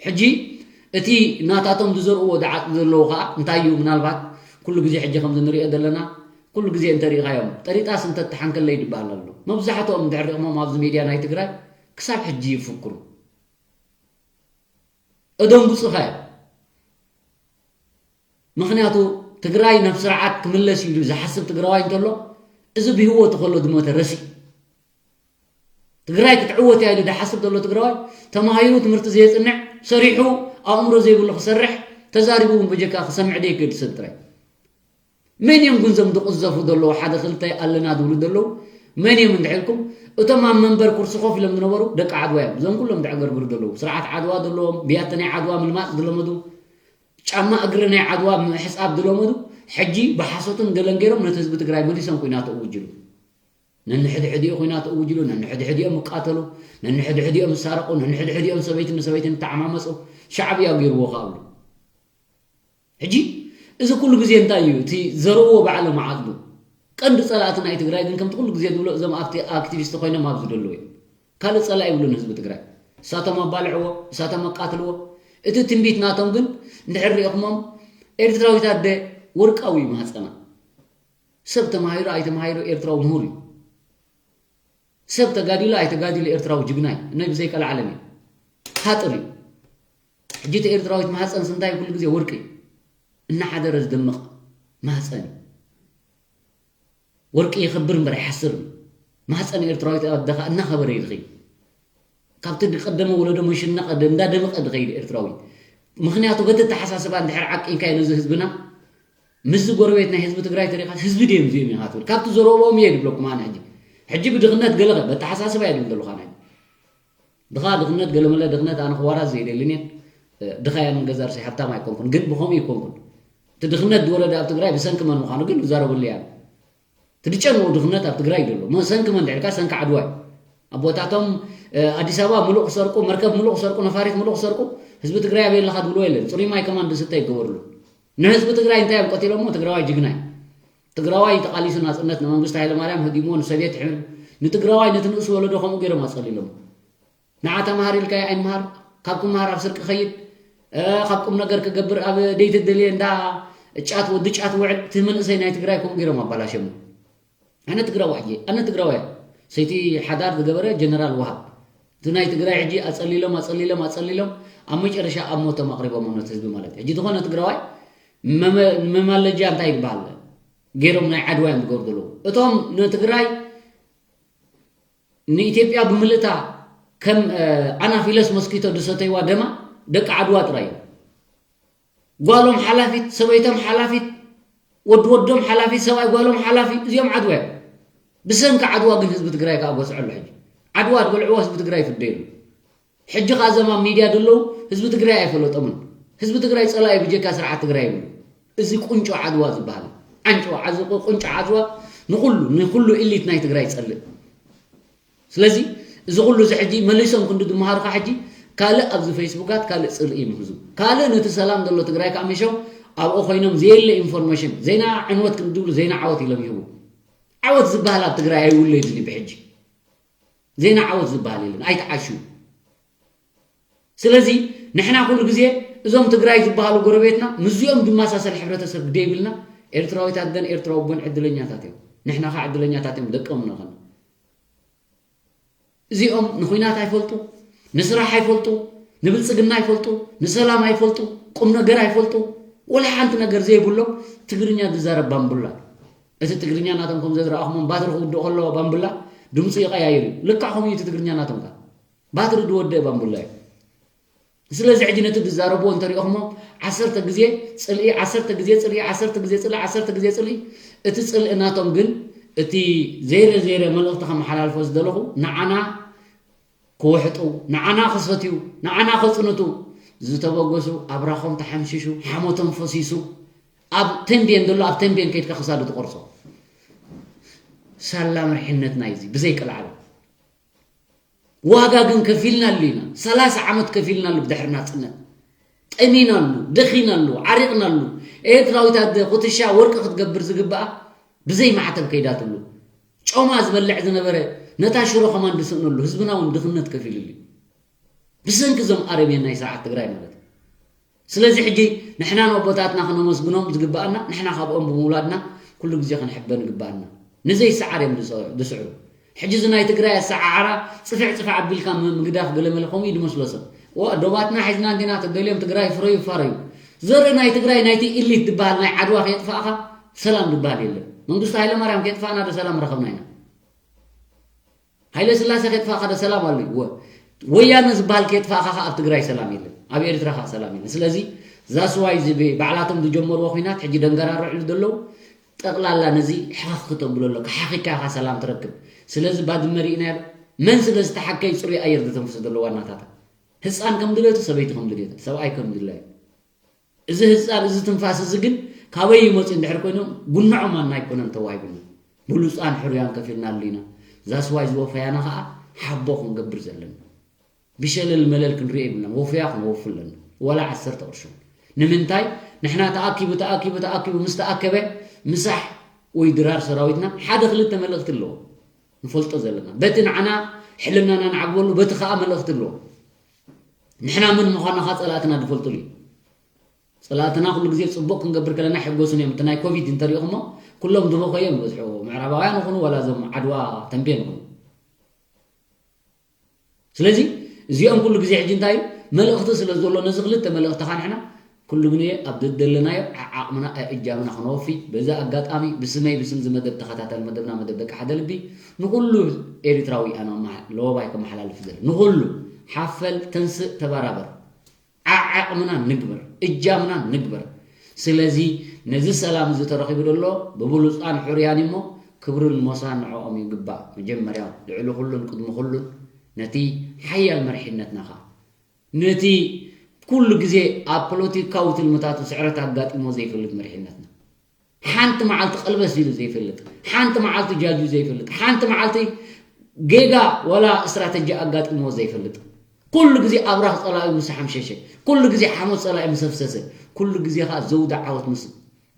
ሕጂ እቲ ናታቶም ዝዘርእዎ ዝዓጽዱ ዘለዉ ኸኣ እንታይ እዩ? ምናልባት ኩሉ ግዜ ሕጂ ከምዚ ንሪኦ ዘለና ኩሉ ግዜ እንተሪኢኻዮም ጠሪጣስ እንተተሓንከለይ ዝበሃል ኣሎ። መብዛሕትኦም እንድሕር ሪእኽሞም ኣብዚ ሚድያ ናይ ትግራይ ክሳብ ሕጂ ይፍክሩ። እደንጉጹኻ እዮም። ምኽንያቱ ትግራይ ናብ ስርዓት ክምለስ ኢሉ ዝሓስብ ትግራዋይ እንተሎ፣ እዚ ብህይወቱ ከሎ ዝሞተ ረሲእ። ትግራይ ክትዕወት እያ ኢሉ ዝሓስብ ዘሎ ትግራዋይ፣ ተማሂሩ ትምህርቲ ዘየፅንዕ፣ ሰሪሑ ኣእምሮ ዘይብሉ ክሰርሕ፣ ተዛሪቡ እውን በጀካ ክሰምዕ ደይክእል ሰብ ጥራይ። መን እዮም ግን እዞም ዝቕዘፉ ዘለዉ፣ ሓደ ክልተ ኣለና ዝብሉ ዘለዉ? መን እዮም እንድሕልኩም? እቶም ኣብ መንበር ኩርሲ ኮፍ ኢሎም ዝነበሩ ደቂ ዓድዋ እዮም። እዞም ኩሎም ዘዕገርግሩ ዘለዉ፣ ስርዓት ዓድዋ ዘለዎም፣ ብያቲ ናይ ዓድዋ ምልማፅ ዝለመዱ፣ ጫማ እግሪ ናይ ዓድዋ ምሕፃብ ዝለመዱ፣ ሕጂ ብሓሶትን ገለን ገይሮም ነቲ ህዝቢ ትግራይ መሊሶም ኩናት እውጅሉ። ነንሕድሕዲኡ ኩናት እውጅሉ፣ ነንሕድሕዲኦም እቃተሉ፣ ነንሕድሕዲኦም እሳረቁ፣ ነንሕድሕዲኦም ሰበይትን ሰበይትን ተዓማመፁ። ሻዕብያ ገይርዎ ከኣብሉ። ሕጂ እዚ ኩሉ ግዜ እንታይ እዩ እቲ ዘርእዎ ባዕሎም ዓቕሉ? ቀንዲ ጸላእቲ ናይ ትግራይ ግን ከምቲ ኩሉ ግዜ ዝብሎ እዞም ኣብቲ ኣክቲቪስት ኮይኖም ኣብዚ ዘለዉ እዮም። ካልእ ጸላኢ ይብሉን ህዝቢ ትግራይ። እሳቶም ኣባልዕዎ፣ እሳቶም ኣቃትልዎ። እቲ ትንቢት ናቶም ግን እንድሕር ሪእኹሞም ኤርትራዊት ኣደ ወርቃዊ እዩ ማህፀና። ሰብ ተማሂሩ ኣይተማሂሩ ኤርትራዊ ምሁር እዩ። ሰብ ተጋዲሉ ኣይተጋዲሉ ኤርትራዊ ጅግና እዩ። እነይ ብዘይቀልዓለም እዩ። ሃጥር እዩ። ሕጂ እቲ ኤርትራዊት ማህፀንስ እንታይ ኩሉ ግዜ ወርቂ እዩ። እናሓደረ ዝደምቕ ማህፀን እዩ። ወርቂ ይኸብር እምበር ኣይሓስርን። ማህፀን ኤርትራዊት ኣደኻ እናኸበረ እዩ ዝኸይድ። ካብቲ ቀደመ ወለዶ መሽናቐ እንዳደመቐ ዝኸይድ ኤርትራዊ። ምኽንያቱ በቲ ኣተሓሳስባ እንድሕር ዓቂንካዮ ነዚ ህዝብና፣ ምስዚ ጎረቤት ናይ ህዝቢ ትግራይ ተሪኻ ህዝቢ ድዮም እዚኦም ኢኻ ትብል። ካብቲ ዘረብኦም እየ ዝብለኩም ኣነ ሕጂ። ሕጂ ብድኽነት ገለ በተሓሳስባ እየ ዝብል ዘለኹ ኣነ። ድኻ ድኽነት ገለመለ ድኽነት ኣነ ክዋራዝ ዘይደልን እየ። ድኻ እያ ንገዛ ርእሰይ ሃብታም ኣይኮንኩን፣ ግን ብኸምኡ ኣይኮንኩን። እቲ ድኽነት ዝወረደ ኣብ ትግራይ ብሰንኪ መን ምዃኑ ግን ይዛረበሉ እያ። እቲ ዝጨንቑ ድኽነት ኣብ ትግራይ እዩ ዘሎ። መ-፣ ሰንኪ መን ድሕርካ ሰንኪ ዓድዋ እዩ። ኣቦታቶም፣ እ፣ ኣዲስ ኣበባ ምሉእ ክሰርቁ፣ መርከብ ምሉእ ክሰርቁ፣ ነፋሪት ምሉእ ክሰርቁ፣ ህዝቢ ትግራይ ኣበይ ኣለኻ ዝብልዎ የለን። ፅሩይ ማይ ከማን ዝስተ ይገበርሉ። ንህዝቢ ትግራይ እንታይ እዮም ቀቲሎሞ? ትግራዋይ ጅግና እዩ። ትግራዋይ ተቓሊሱ ናፅነት ንመንግስቲ ሃይለማርያም ህዲሞ ንሶቪየት ሕም ንትግራዋይ ነቲ ንእሱ ወለዶ ከምኡ ገይሮም ኣፀሊሎም። ንዓ ተምሃር ኢልካዮ ኣይምሃር፣ ካብ ክምሃር ኣብ ስርቂ ከይድ፣ እ፣ ካብ ቁም ነገር ክገብር ኣብ ደይትደልየ እንዳ ጫት ወዲ ጫት ውዕል፣ እቲ መንእሰይ ናይ ትግራይ ከምኡ ገይሮም ኣባላሸሙ። ኣነ ትግራዋይ እየ፣ ኣነ ትግራዋይ እየ። ሰይቲ ሓዳር ዝገበረ ጀነራል ወሃብ። እቲ ናይ ትግራይ ሕጂ ኣጸሊሎም፣ ኣጸሊሎም፣ ኣጸሊሎም፣ ኣብ መጨረሻ ኣብ ሞቶም ኣቕሪቦም ነቲ ህዝቢ ማለት እዩ። ሕጂ ዝኾነ ትግራዋይ መመ-፣ መማለጃ እንታይ ይበሃል? ገይሮም ናይ ዓድዋ እዮም ዝገብሩ ዘለዉ። እቶም ንትግራይ ንኢትዮጵያ ብምልእታ ከም፣ እ፣ ኣናፊለስ ሞስኪቶ ዝሰተይዋ ደማ ደቂ ዓድዋ ጥራይ እዮም። ጓሎም ሓላፊት፣ ሰበይቶም ሓላፊት፣ ወዲ ወዶም ሓላፊ፣ ሰብኣይ ጓሎም ሓላፊ፣ እዚኦም ዓድዋ እዮም። ብሰንኪ ዓድዋ ግን ህዝቢ ትግራይ ከኣ ጎስዖ ኣሎ። ሕጂ ዓድዋ ዝበልዕዎ ህዝቢ ትግራይ ይፍደየሉ። ሕጂ ከኣ እዞም ኣብ ሚድያ ዘለዉ ህዝቢ ትግራይ ኣይፈለጦምን። ህዝቢ ትግራይ ጸላኢ ብጀካ ስርዓት ትግራይ ይብሉ። እዚ ቁንጮ ዓድዋ ዝበሃል፣ ዓንጭዋ ዓዝ-፣ ቁንጮ ዓድዋ ንኹሉ፣ ንኹሉ ኢሊት ናይ ትግራይ ይጸልእ። ስለዚ እዚ ኩሉ እዚ ሕጂ መሊሶም ክንዲ ዝመሃሩኻ ሕጂ ካልእ ኣብዚ ፌስቡካት ካልእ ጽልኢ ይምህዙ። ካልእ ነቲ ሰላም ዘሎ ትግራይ ከኣ ምሾም ኣብኡ ኮይኖም ዘየለ ኢንፎርሜሽን፣ ዜና ዕንወት ክንዲ ዝብሉ ዜና ዓወት ኢሎም ይህቡ። ዓወት ዝበሃል ኣብ ትግራይ ኣይውለድን እዩ ብሕጂ። ዜና ዓወት ዝበሃል የለን፣ ኣይተዓሹ። ስለዚ ንሕና ኩሉ ግዜ እዞም ትግራይ ዝበሃሉ ጎረቤትና ምስዚኦም ዝመሳሰል ሕብረተሰብ ግደይ ይብልና። ኤርትራዊት ኣደን ኤርትራዊ ኣቦን ዕድለኛታት እዮም። ንሕና ኸዓ ዕድለኛታት እዮም፣ ደቆም ንኾን። እዚኦም ንኹናት ኣይፈልጡ፣ ንስራሕ ኣይፈልጡ፣ ንብልጽግና ኣይፈልጡ፣ ንሰላም ኣይፈልጡ፣ ቁም ነገር ኣይፈልጡ፣ ወላ ሓንቲ ነገር ዘይብሎም ትግርኛ ዝዛረብ ባምቡላ። እቲ ትግርኛ ናቶም ከም ዘዝረኣኹሞም ባትሪ ክውድእ ከሎ ባምቡላ ድምፁ ይቐያይር እዩ። ልክዕ ከምኡ እዩ እቲ ትግርኛ ናቶም ከኣ። ባትሪ ዝወደአ ባምቡላ እዩ። ስለዚ ሕጂ ነቲ ዝዛረብዎ እንተሪኦኹሞ ዓሰርተ ግዜ ጽልኢ፣ ዓሰርተ ግዜ ጽልኢ፣ ዓሰርተ ግዜ ጽልኢ፣ ዓሰርተ ግዜ ጽልኢ። እቲ ጽልኢ ናቶም ግን እቲ ዘይረ ዘይረ መልእኽቲ ከመሓላልፎ ዝደለኹ ንዓና ክውሕጡ፣ ንዓና ክሰትዩ፣ ንዓና ከጽንቱ ዝተበገሱ ኣብራኾም ተሓምሺሹ፣ ሓሞቶም ፈሲሱ፣ ኣብ ተንቤን ዘሎ ኣብ ተንቤን ከይድካ ክሳዱ ትቆርጾ። ሳላ መሪሕነትና እዩ እዚ፣ ብዘይ ቅልዓለም። ዋጋ ግን ከፊልናሉ ኢና። ሰላሳ ዓመት ከፊልናሉ ብድሕሪ ናጽነት። ጠሚናሉ፣ ደኺናሉ፣ ዓሪቕናሉ። ኤርትራዊት ኣደ ኩትሻ ወርቂ ክትገብር ዝግብኣ ብዘይ ማዕተብ ከይዳትሉ። ጮማ ዝበልዕ ዝነበረ ነታ ሽሮ ከማን ዝስእነሉ ህዝብና እውን ድኽነት ከፊልሉ እዩ። ብሰንኪ እዞም ኣረሜን ናይ ስርዓት ትግራይ ማለት እዩ። ስለዚ ሕጂ ንሕና ንኣቦታትና ክነመስግኖም ዝግብኣና፣ ንሕና ካብኦም ብምውላድና ኩሉ ግዜ ክንሕበን ይግብኣና። ንዘይሰዓር እዮም ዝሰ-፣ ዝስዕሩ። ሕጂ እዚ ናይ ትግራይ ኣሰዓዓራ ጽፍዕ ጽፍዕ ኣቢልካ ም-፣ ምግዳፍ ገለመለ ከምኡ እዩ ዝመስሎ ሰብ። ዋ፣ ዶባትና ሒዝና እንዲና ተደልዮም ትግራይ ፍረዩ ይፋረዩ። ዘርኢ ናይ ትግራይ ናይቲ ኢሊት ዝበሃል ናይ ዓድዋ ከየጥፋእኻ ሰላም ዝበሃል የለን። መንግስቱ ሃይለማርያም ከየጥፋእና ዶ ሰላም ረኸብና ኢና? ሃይለ ስላሴ ከየጥፋእኻ ዶ ሰላም ኣሎ? ወ- ወያነ ዝበሃል ከየጥፋእኻ ኸዓ ኣብ ትግራይ ሰላም የለን፣ ኣብ ኤርትራ ኸዓ ሰላም የለን። ስለዚ ዛስዋይ እዚ ብ- ባዕላቶም ዝጀመርዎ ኲናት ሕጂ ደንገራርዕሉ ዘለዉ ጠቕላላ ነዚ ሕኸኽ ክተብሎ ኣለካ። ሓኺካ ኢኻ ሰላም ትረክብ። ስለዚ ባድመ ርኢናዮ። መን ስለ ዝተሓከይ ፅሩይ ኣየር ዘተንፍሱ ዘሎ ዋናታታ? ህፃን ከም ድሌቱ፣ ሰበይቲ ከም ድሌታ፣ ሰብኣይ ከም ድላዩ። እዚ ህፃን፣ እዚ ትንፋስ እዚ ግን ካበይ ይመፁ እንድሕር ኮይኖም፣ ጉንዖም ኣና ኣይኮነን ተዋሂቡና። ብሉፃን ሕሩያን ከፊልናሉ ኢና። ዛስዋይ ዝወፈያና ከዓ ሓቦ ክንገብር ዘለና። ብሸለል መለል ክንሪኦ ይብልና። ወፈያ ክንወፉ ኣለና። ዋላ ዓሰርተ ቅርሹ። ንምንታይ? ንሕና ተኣኪቡ፣ ተኣኪቡ፣ ተኣኪቡ ምስ ተኣከበ ምሳሕ ወይ ድራር ሰራዊትና ሓደ ክልተ መልእኽቲ ኣለዎ። ንፈልጦ ዘለና። በቲ ንዓና ሕልናና ንዓግበሉ፣ በቲ ከዓ መልእኽቲ ኣለዎ። ንሕና መን ምዃንና ከዓ ፀላእትና ዝፈልጡሉ እዩ። ፀላእትና ኩሉ ግዜ ፅቡቕ ክንገብር ከለና ይሕጎሱን እዮም። እቲ ናይ ኮቪድ እንተሪኢኹሞ ኩሎም ዝበኸዩ እዮም ዝበዝሑ። ምዕራባውያን ይኹኑ ዋላ እዞም ዓድዋ ተንቤን ይኹኑ። ስለዚ እዚኦም ኩሉ ግዜ ሕጂ እንታይ እዩ? መልእኽቲ ስለ ዘሎ ነዚ ክልተ መልእኽቲ ከዓ ንሕና ኩሉ ግዜ ኣብ ደደለናዮ ዓዓቕምና ኣእጃምና ክነወፊ በዚ ኣጋጣሚ ብስመይ ብስም ዝመደብ ተኸታተል መደብና መደብ ደቂ ሓደ ልቢ ንኩሉ ኤሪትራዊ ኣነ ለወባይ ከመሓላልፍ ዘለ ንኩሉ ሓፈል ተንስእ ተባራበር ዓዓቕምና ንግበር፣ እጃምና ንግበር። ስለዚ ነዚ ሰላም እዚ ተረኺቡ ዘሎ ብብሉፃን ሕሩያን እሞ ክብርን ሞሳን ንዕኦም ይግባእ። መጀመርያ ልዕሊ ኩሉን ቅድሚ ኩሉን ነቲ ሓያል መሪሕነትና ኸዓ ነቲ ኩሉ ግዜ ኣብ ፖለቲካዊ ትልምታቱ ስዕረት ኣጋጢሞ ዘይፈልጥ መሪሕነትና ሓንቲ መዓልቲ ቀልበስ ኢሉ ዘይፈልጥ፣ ሓንቲ መዓልቲ ጃጁ ዘይፈልጥ፣ ሓንቲ መዓልቲ ጌጋ ወላ ስትራተጂ ኣጋጢሞ ዘይፈልጥ፣ ኩሉ ግዜ ኣብራኽ ፀላኢ ምስ ሓምሸሸ፣ ኩሉ ግዜ ሓሞት ፀላኢ ምስ ኣፍሰሰ፣ ኩሉ ግዜ ከዓ ዘውዲ ዓወት ምስ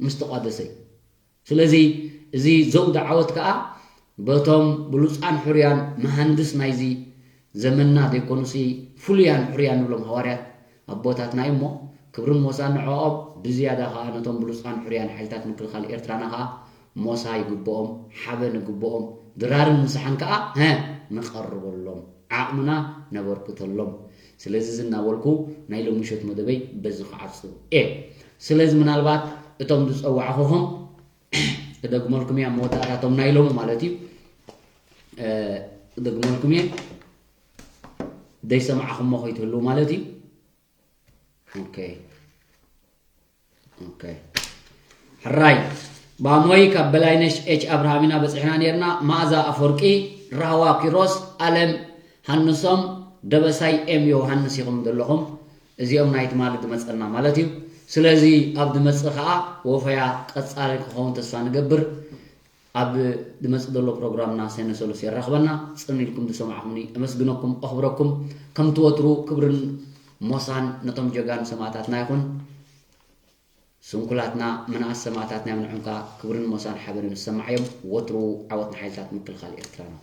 ምስ ተቋደሰ እዩ። ስለዚ እዚ ዘውዲ ዓወት ከዓ በቶም ብሉፃን ሕሩያን መሃንድስ ናይዚ ዘመንና ዘይኮኑሲ ፍሉያን ሕሩያን ንብሎም ሃዋርያት ኣቦታትና እዩ እሞ ክብርን ሞሳን ንዕኦም ብዝያዳ ከዓ ነቶም ብሉፃን ሕሩያን ሓይልታት ምክልኻል ኤርትራና ከዓ ሞሳ ይግብኦም ሓበን ይግብኦም ድራርን ምሳሕን ከዓ ሀ ንቐርበሎም ዓቕምና ነበርክተሎም ስለዚ ዝናበልኩ ናይ ሎምሸት መደበይ በዚ ክዓፁ እየ ስለዚ ምናልባት እቶም ዝፀዋዕኹኹም ክደግመልኩም እያ መወዳእታቶም ናይ ሎሙ ማለት እዩ ክደግመልኩም እየ ዘይሰማዕኹሞ ከይትህልው ማለት እዩ ኦኬ ኦኬ ሕራይ ባሞይ ካብ በላይነሽ ኤች ኣብርሃም ኢና በፂሕና ነርና ማእዛ ኣፈወርቂ ራህዋ ኪሮስ ኣለም ሃንሶም ደበሳይ ኤም ዮሃንስ ኢኹም ዘለኹም እዚኦም ናይ ትማሊ ዝመፀና ማለት እዩ ስለዚ ኣብ ዝመፅእ ከዓ ወፈያ ቀፃሊ ክኸውን ተስፋ ንገብር ኣብ ዝመፅእ ዘሎ ፕሮግራምና ሰነ ሰሉስ የራኽበና ፅን ኢልኩም ዝሰማዕኹምኒ እመስግነኩም ኣኽብረኩም ከምቲ ወትሩ ክብርን ሞሳን ነቶም ጀጋኑ ሰማእታትና ይኹን ስንኩላትና ምንኣስ ሰማእታትና ይምንዑም ከዓ ክብርን ሞሳን ሓበንን ዝሰማዕ እዮም ወትሩ ዓወት ንሓይልታት ምክልኻል ኤርትራና